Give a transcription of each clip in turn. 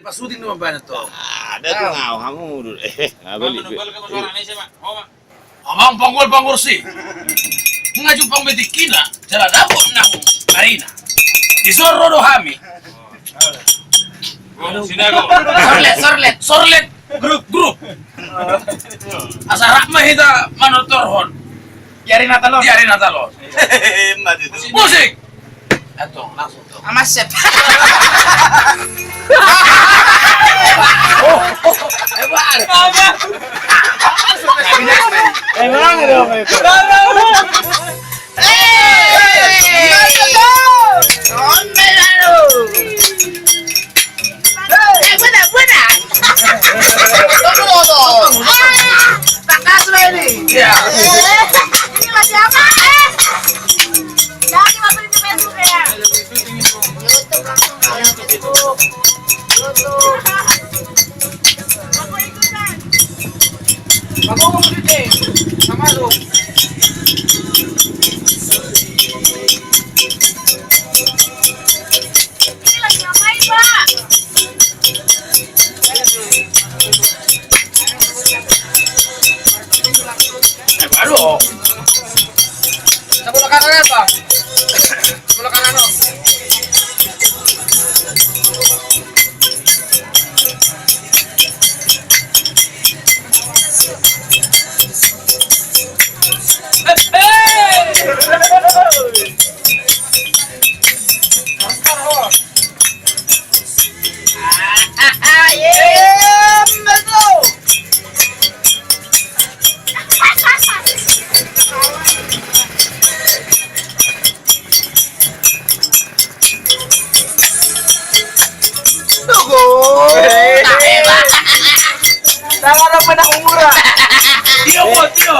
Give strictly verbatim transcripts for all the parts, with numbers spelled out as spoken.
Pasuting nama banet to. Ah, ada tu ngau hamu. Eh, eh, apa li? Amang panggol panggol si. Nga jumpang be tingkina, jala dapot nang arina. Dison ro do hami. Sorlet, sorlet, sorlet. Grup, grup. Asa rap ma hita manortorhon. Di ari Natal on. Di ari Natal on. Musik. Antong, langsung tong. Amasep. Oh, oh, eh, Bang. Emang ada apa itu? Eh, baru. Sebelah kanan apa? Sebelah kanan, Om. Tugu. Tangan apa nak umura? Tio, Bo, tio.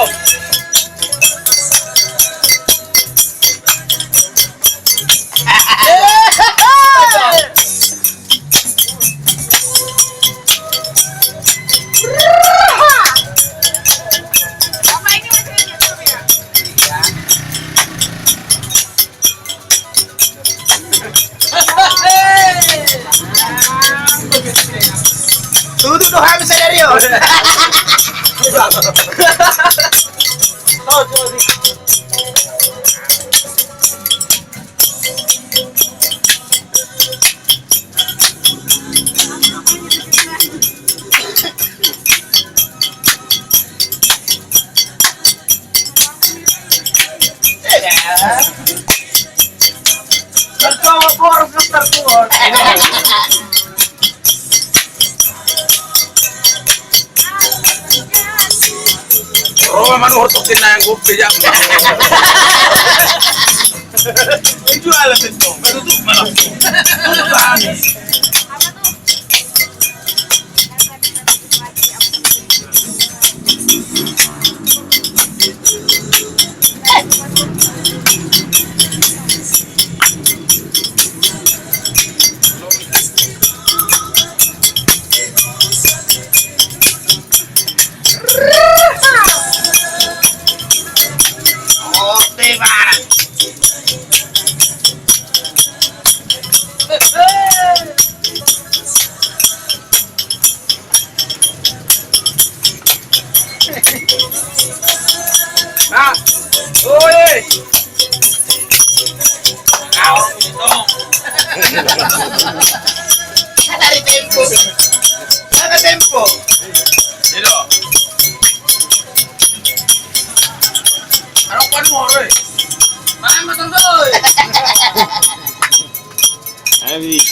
Tutu do hami sadari on. Ro ma nuhor tu tinangan kopi jam. Itu alat itu. Tutup malam. Tutup kami. Nah, oi. Dari tempo. Dari tempo. Alo, kan mau, oi. Mana motor, oi? Habis.